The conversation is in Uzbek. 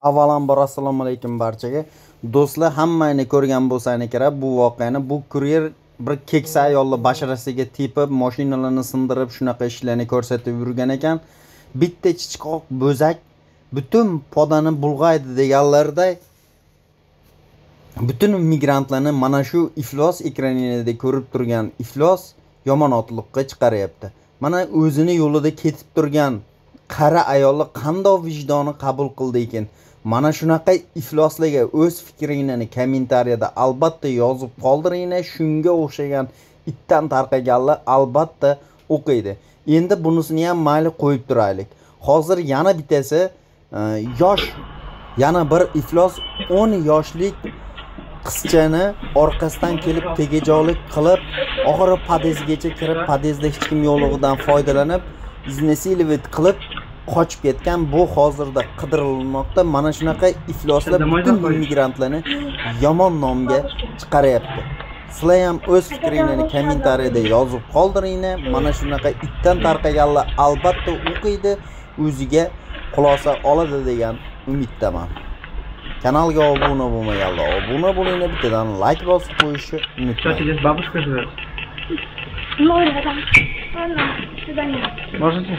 Avvalambor assalomu alaykum barchaga. Do'stlar, hammangni ko'rgan bo'lsanglar kerak bu voqeani. Bu kuryer bir keksa ayolni basharasiga tepib, mashinalarni sindirib, shunaqa ishlarni ko'rsatib yurgan ekan. Bitta chichqoq bo'zak butun podani bulg'aydi deganlariday butun migrantlarni mana shu iflos ekranida ko'rib turgan iflos yomon otliqqa chiqaryapti. Mana o'zini yo'lida ketib turgan qari ayolni qandoq vijdoni qabul qildi ekan? Mana shunaqa ifloslarga o'z fikringni kommentariyada albatta yozib qoldiringlar. Shunga o'xshagan itdan tarqaganlar albatta o'qiydi. Endi bunisini ham mayli qo'yib turaylik. Hozir yana bittasi yosh, yana bir iflos 10 yoshlik qizchani orqasidan kelib tegajoqlik qilib, oxiri podyezdgacha kirib, podyezdda hech kim yo'qligidan foydalanib, iznasilovit qilib qochib ketgan. Bu hozirda qidirilmoqda. Mana shunaqa ifloslar butun immigrantlarni yomon nomga chiqaryapti. Sizlar ham o'z fikringlarni kommentariyada yozib qoldiringlar. Mana shunaqa itdan tarqaganlar albatta o'qiydi, o'ziga xulosa oladi degan umiddaman. Kanalga obuna bo'lmaganlar obuna bo'linglar, bittadan like bosib qo'yishni unutmang. Здесь бабушка живет? Ладно, до свидания. Можете?